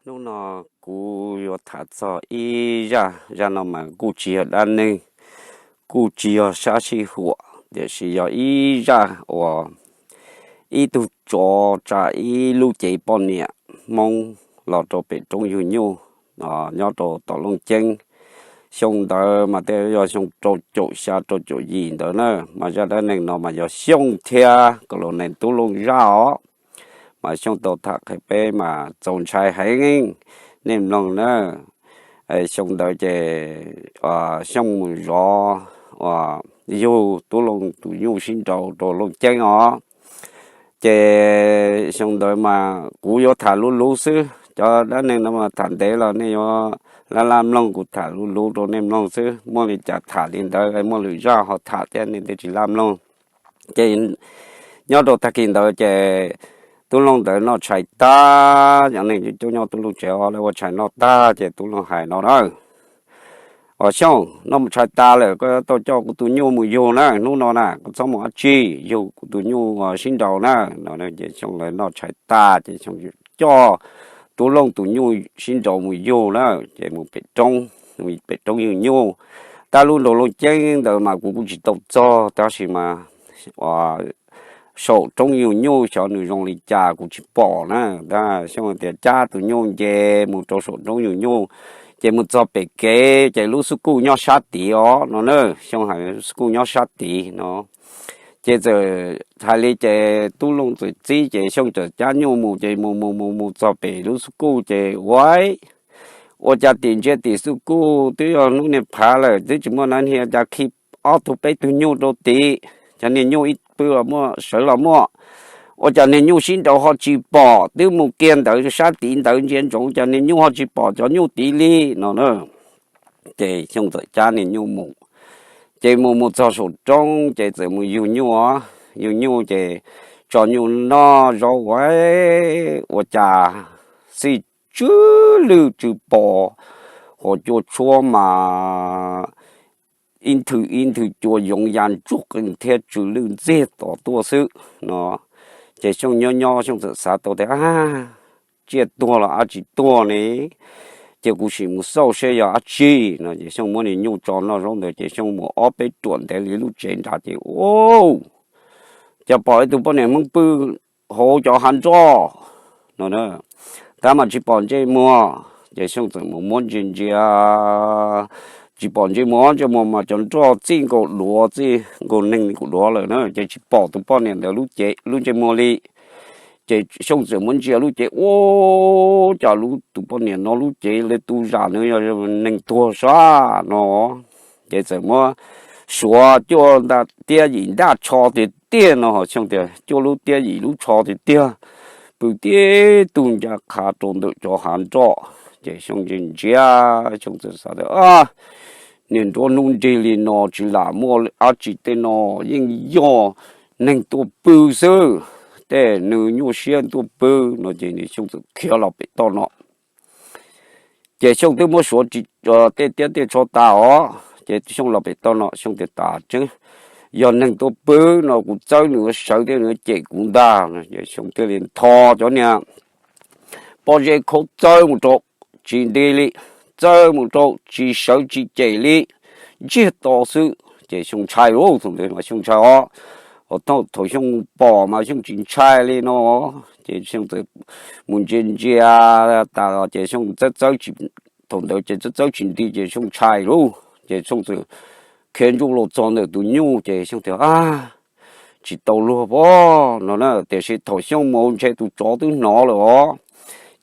Hnub no kuv yuav tham txog ib zaj, zaj no mas kuj tsis yog dab neeg, kuj tsis yog sab sij huam, tiam sis yog ib zaj uas ib tug tsov tsa ib lub cev poj niam Hmoob los rau pem roob yug nyuj nyob rau tom Looj Ceeb. Xyoo ntawd mas tej yog xyoo rau caum xya rau caum yim ntawd na, mas zaj dab neeg no mas yog Xyooj thiab Kaus Laus Nees Tub Looj zaj os. Mas Xyooj tau tham qhia peb mas txaus ntshai heev, nej mloog na. Xyoo ntawd ces Xyooj mus zov yug Tub Looj tus nyuj sib nraus rau Looj Ceeb os. Ces xyoo ntawd mas kuv yuav tham luv luv xwb, cov dab neeg no mas tham ntev los nej yuav laj laj mloog, kuv tham luv luv rau nej mloog xwb, muaj li cas tham li ntawd, muaj lwm zaj ho tham thiab, nej thiaj tsis laj mloog. Ces nyob rau tag kis ntawd ces Tub Looj ntawd noj tshais tag, cov neeg coob coob nyob Tub Looj tsev os, lawv ua tshais noj tag ces Tub Looj hais no na: Os Xyooj, noj mus tshais tas lawm, koj yuav tau coj kuv tus nyuj mus yug na, hnub no na koj txhob mus dab tsi, yug kuv tus nyuj sib nraus na. Ces Xyooj lawv noj tshais tas ces Xyooj coj Tub Looj tus nyuj sib nraus mus yug na, ces mus pem roob, pem roob yug nyuj. Tab lub nroog Looj Ceeb ntawd mas kuv kuj tsis tau txog, tab sis mas saum roob yug nyuj xyov nws zoo li cas kuv tsis pom na. Tab Xyooj tias cab tus nyuj nce mus rau saum roob yug nyuj, ces mus txog pem kev ces lub xub kuj nyob sab tid os no na. Xyooj hais lub xub kuj nyob sab tid no. Ces txawm hais li ces Tub Looj txawm txib ces Xyooj txawm cab nyuj mus ces mus mus mus mus txog pem lub xub kuj ces ua, ua cas tim ntsia tim xub kuj twb yog hnub niag phav lawm, twb tsis muaj dab neeg, cas khi ob tug peb tug nyuj rau tid, cov niag nyuj ib pw los muaj, sawv los muaj. Ua cas niag nyuj sib nraus ho tsis pom, twb mus kiag ntawd sab tid ntawd ntsia ntsoov, cas niag nyuj ho tsis pom cov nyuj tid li no na. Ces Xyooj txawm cab niag nyuj mus, ces mus mus txog saum roob ces txawm mus yug nyuj, yug nyuj ces tso nyuj noj zaub ua, ua cas xij tsw lwj tsw pos, hos cua tshuab mas ib nthwv ib nthwv cua yoov ya ntsuj qees thiab tsw lwj ntxiag tom tuaj xwb no. Ces Xyooj nyob nyob Xyooj txawm xav tau tias, tsiaj tuag los dab tsi tuag ne, ces kuv sim mus xauj seb yog dab tsi no. Ces Xyooj muab niag nyuj tso noj zaub ntawd ces Xyooj mus ob peb ruam ntev li lub tsev nrad ces, ua cas pom ib tug poj niam Hmoob pw hauv cov hav nroj no, tab mas tsis pom ntsej muag. Ces Xyooj txawm mus muab ntsia ntsia, tsis pom ntsej muag, ntsej muag mas cov nroj txij nkaus duav, txij nkaus neeg li kuv duav lawm na, ces tsis pom tus poj niam ntawd lub cev, lub ntsej muag li. Ces Xyooj txawm muab ntsia lub cev, ua cas lub, tus poj niam no lub cev li tu zam nws yog neeg tuag sab no. Ces txawm muab suav cuaj tiab yim ntaj tsho tiag tiag no, Xyooj tias cuaj lub tiab yim lub tsho tiag tiag, pw tib tug ncaj qha rau ntawm cov hav nroj. Ces Xyooj ntsia ntsia, Xyooj txawm xav tias, niag nruab hnub nrig li no tsis lam muaj dab tsi tej no, yeej yog neeg tuaj pw xwb, tej nws nyuaj siab tuaj pw no. Ces niag Xyooj txawm khiav los pem toj no. Ces Xyooj twb muab suav tej tiab tej tsho tas os, ces Xyooj los pem toj no Xyooj tias tas tseeb, yog neeg tuaj pw no kuv txawb nws sawv thiab nws cem kuv ntag. Ces Xyooj thiaj li ntho cov niag pob zeb khaub txawb mus rau, tsis nti li, txawb mus rau tsis sawv tsis cem li, ntsiag to xwb. Ces Xyooj ntshai lauj, thaum ntawd mas Xyooj ntshai os, thaum Xyooj pom mas Xyooj tsis ntshai li no. Ces Xyooj txawm mus ntsia ntsia tas los ces Xyooj txawb txawb tsis, thaum ntawd ces txawb txawb tsis nti ces Xyooj ntshai lauj. Ces Xyooj txawm khiav ntsuj los txog ntawm tus nyuj ces Xyooj tias, tsis tau luag pab no na. Tiam sis thaum Xyooj mus ntshe tus tsov twb hnov lawm os.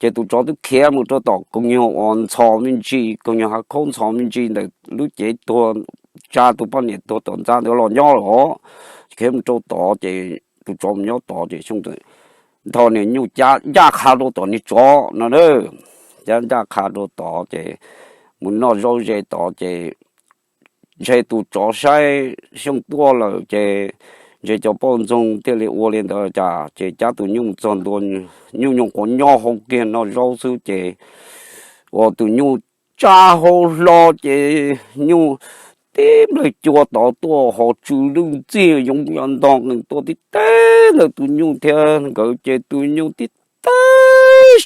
Ces tus tsov twb khiav mus rau tom koog nyuag uas ntxhov me ntsis, koog nyuag hav khaub ntxhov me ntsis ntawm lub cev tuag, tsa tus poj niam tuag tom ntxa ntawd los nyob lawm os. Khiav mus rau tod ces tus tsov mus nyob tod ces Xyooj txawm nthos niag nyuj cab ncaj qha rau tom niag tsov no na, cab ncaj qha rau tod ces mus noj zaub ze tod ces ntshe tus tsov saib Xyooj tuaj lawm ces ntshe cov poj ntxoog thiaj li ua li ntawd cas ces cab tus nyuj txog ntua, nyuj nyuam qhuav nyob hauv kiag noj zaub xwb ces ua tus nyuj tsa hau hlo ces nyuj tib nplawg cua tod tuaj ho tsw lwj ntxiag yoov ya ntog qees tuaj tib teg ntawm tus nyuj thiab nkawd ces tus nyuj tib teg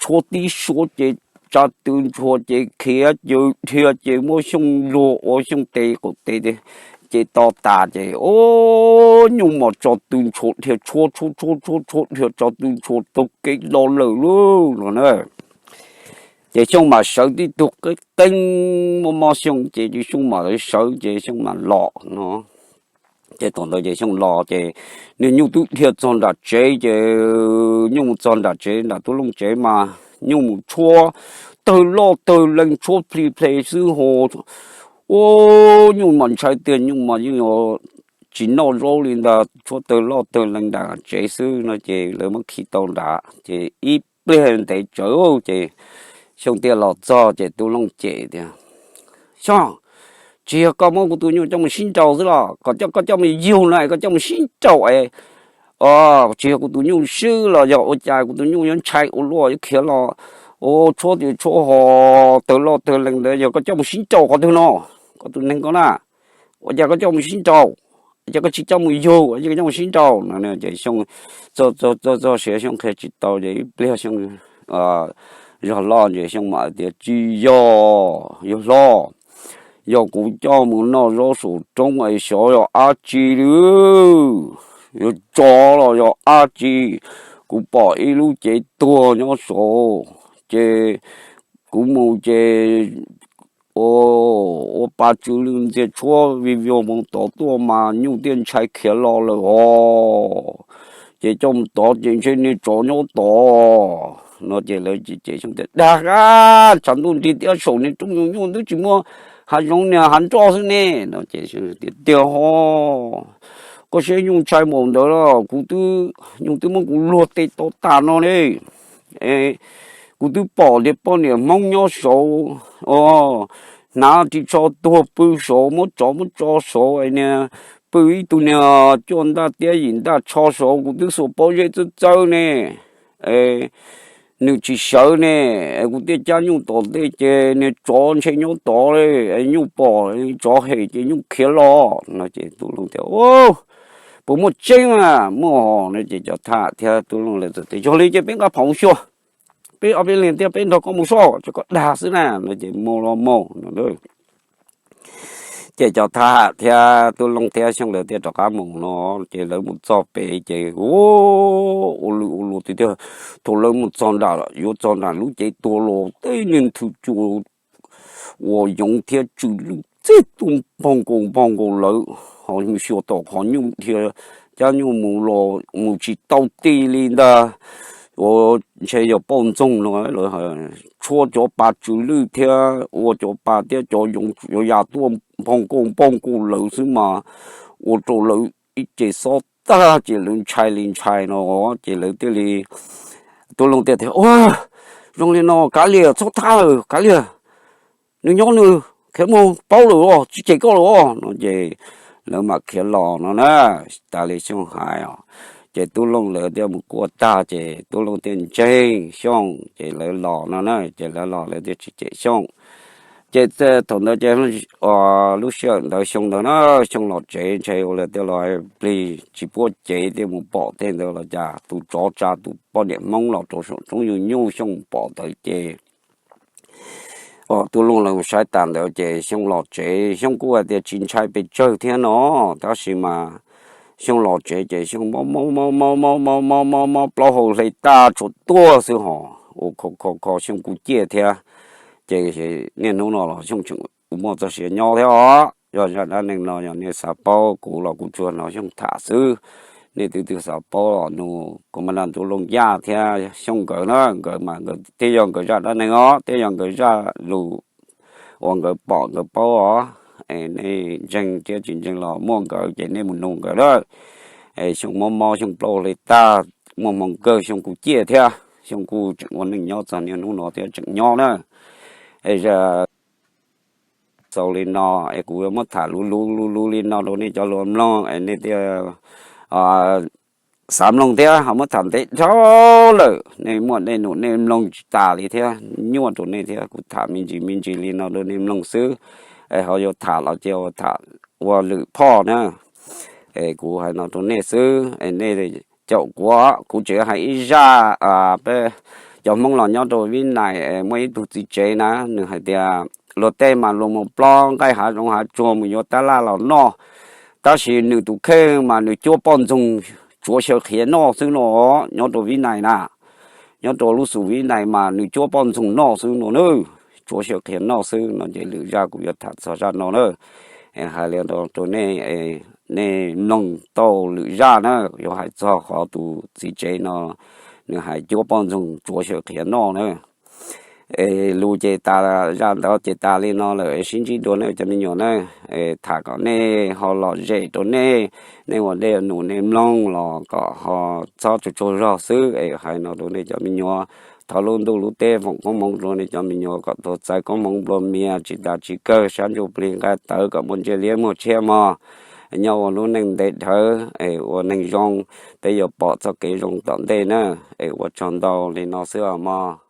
tshuab tib suab ces tsa tw ntshua ces khiav ces dhia ces muab Xyooj luag ua Xyooj tes qaum tes ces to tas ces o, nyuj mas tsa tw ntshua dhia tshuab tshuab tshuab tshuab tshuab dhia tsa tw ntshua taug kev los lawm lauj no na. Ces Xyooj mas sawv tib tug qeb teeb mob mob Xyooj ces Xyooj mam sawv ces Xyooj mam los no. Ces thaum ntawd ces Xyooj los ces niag nyuj twb dhia txog nram tsev ces nyuj mus txog nram tsev nram Tub Looj tsev mas nyuj mus tshuab tawg loj tawg lees tshuab pli ple xwb ho. Ua nyuj mas ntshai tiag, nyuj mas yeej tsis noj zaub li ntag, tshuab tawg loj tawg lees nram tsev xwb no ces lawv muab khi tau nrad ces ib pliag ntev tsawv ces Xyooj thiaj los txog ces Tub Looj cem tias, Xyooj, tsis yog koj muab kuv tus nyuj coj mus sib nraus xwb los kom coj, koj coj mus yug no es koj coj mus sib nraus es tsis yog kuv tus nyuj swb los yog ua cas kuv tus nyuj yuav ntshai ua luaj yuav khiav los, ua tshuab tis tshuab ho tawg loj tawg lees ntawd yog koj coj mus sib nraus qhov twg no? Koj tus neeg ko na, ua cas koj coj mus sib nraus? Ua cas koj tsis coj mus yug, ua cas koj coj mus sib nraus no? Ces Xyooj txog txog siav Xyooj qhia tsis tau ces ib pliag Xyooj zog loj ces Xyooj mam tias, Tsis yog, yawg hlob, yog kuv coj mus noj zaub saum roob es xyov yog dab tsi li, yog tsov los yog dab tsi, kuv pom ib lub cev tuag nyob saud ces kuv mus ces ua pa tsw lwj ntxias tshuab vij vias moos tod tuaj mas nyuj thiaj ntshai khiav los lawm os. Ces coj mus tod ces ntshe niag tsov nyob tod no ces lawv cem Xyooj tias, Dag, tshav ntuj nrig tiab saum niag roob nyuj twb tsis muaj hav zoov niag hav nroj xwb ne no ces, Tiag tiag ho, koj saib nyuj ntshai npaum ntawd los kuv twb, nyuj twb muab kuv luag tes to tas no ne. Kuv twb pom tias poj niam Hmoob nyob saud, hnav ris tsho tuag pw saud, muab tsov muab tso saud es niag pw ib tug niag cuaj ntaj tiab yim ntaj tsho saud, kuv twb xuas pob zeb txawb txawb ne, nws tsis sawv ne, kuv thiaj cab nyuj tom ntej ces niag tsov ntshe nyob tod li, nyuj pom tsov hem ces nyuj khiav los no ces Tub Looj tias, Puas muaj tseeb a? Muaj hos no ces cov thab thiab Tub Looj lawv txawm tias, Yog li ces peb nqa phom mus xyuas, peb ob peb leeg thiab peb nrog koj mus soj, tsis koj dag xwb na no ces mus los mus no. Ces cov thab thiab Tub Looj thiab Xyooj lawv thiaj rov qab mus no, ces lawv mus txog pem ces ua lwj ua luam tiag tiag. Thaum lawv mus txog nram, yuav txog nram lub cev tuag los tej niag nthwv cua uas yoov thiab tsw lwj txij tuaj npog nkaus npog nkaus lawv, ho mus xyuas tom qhov nyuj dhia, cab nyuj mus los mus tsis tau ti li ntag. Ua ntshe yog pauj ntxoog no, tshuab cov pa tsw lwj thiab ua cov pa thiab cov yoov cov ya tuaj npog nkaus npog nkaus lawv xwb mas ua rau lawv ib ce xob tag ces lawv ntshai li ntshai no ces lawv thiaj li, Tub Looj thiaj tias, Ua zoo li no kav liam, txhob thab lawm kav liam, nws nyob nws khiav mus paub lawm os, tsis cem koj lawm os no ces lawv mam khiav los no na. Tas li Xyooj hais os, ces Tub Looj lawv thiaj mus kuaj tag ces Tub Looj thiaj ntseeg Xyooj ces lawv los no na, ces lawv los lawv thiaj tsis cem Xyooj. Ces thaum ntawd ces lub sij hawm ntawd xyoo ntawd na, Xyooj los tsev ntshe ua li tias los plig tsis puab cev thiaj mus pom tej ntawd los cas tus tsov tsa tus poj niam Hmoob los rau saum roob nyuj nyuj Xyooj mus pom ntawd ces Tub Looj lawv mus saib tas ntawd ces Xyooj los tsev, Xyooj kuj hais tias tsis ntshai pes tsawg thiab no, tab sis mas Xyooj los tsev ces Xyooj mob mob mob mob mob mob mob mob plaub hau hle tag tshuav tuag xwb hos, ua kho kho kho Xyooj kuj ciaj thiab. Ces niaj hnub no los Xyooj tseem muaj txoj sia nyob thiab os. Yog zaj dab neeg no yog nej xav paub kuv los kuv tsuas hnov Xyooj tham xwb. Nej twb twb xav paub los nug kuv mas nrog Tub Looj Yaj thiab Xyooj nkawd na, nkawd mas nkawd thiaj yog nkawd zaj dab neeg os, thiaj yog nkawd zaj lus uas nkawd pom nkawd paub os. Es nej ntseeg thiab tsis ntseeg los muaj nkawd ces nej mus nug nkawd lawm. Es Xyooj mob mob Xyooj plaub hle tag, muaj hmoo kawg Xyooj kuj ciaj thiab, Xyooj kuj tseem ua neej nyob txog niaj hnub no thiab tseem nyob na. Es xaus li no, es kuv yuav muab tham luv luv luv luv li no rau nej cov hluas mloog es nej thiaj xav mloog thiab. Ho muab tham ntev dhau lawm, nej muaj dej num nej mloog tsis tas li thiab, nyuaj rau nej thiab. Kuv tham me ntsis me ntsis li no rau nej mloog xwb, es ho yuav tham los cia ua tham ua lwm phoj na. Es kuv hais no rau nej xwb, es nej caum kuv, kuv tseem hais ib zaj peb Cov Hmoob los nyob rau Vib Nais muaj ib tug txiv tsev na, nws hais tias luag tej mas luag mus plob nqaij hav zoov hav tsuag mus yuav tab laj los noj, tab sis nws tus kheej mas nws cuab poj ntxoog tsuav xyaw qhiav noj xwb no. Nyob rau Vib Nais na, nyob rau lub xus Vib Nais mas nws cuab poj ntxoog noj xwb no na, tsuav xyaw qhiav noj xwb no. Ces lwm zaj kuv yuav tham txog zaj no na, hais li rau nej, nej mloog tau lwm zaj na, yuav hais txog qhov tus txiv tsev no nws hais cuab poj ntxoog tsuav xyaw qhiav noj na. Es lus ces tas, zaj ntawd ces tas li no lawm, sib ntsib dua nej cov me nyuam na. Tham kom nej ho lom zem rau nej, nej ua dej num nej mloog los kom ho txhob tsaug tsaug zog xwb. Es hais no rau nej cov me nyuam, thov lub ntuj lub teb foom koob hmoov rau nej cov me nyuam kom tau txais koob hmoov nplua mias tsis tas tsis kawg, sab ntsuj plig nqaij tawv, kom muaj ntsej liab muaj tshiab mog, nyob ua lub neej ntev dhawv es ua neeg zoo, peb yuav pom txoj kev zoo tom ntej na. Es ua tsaug ntau, li no xwb os mog.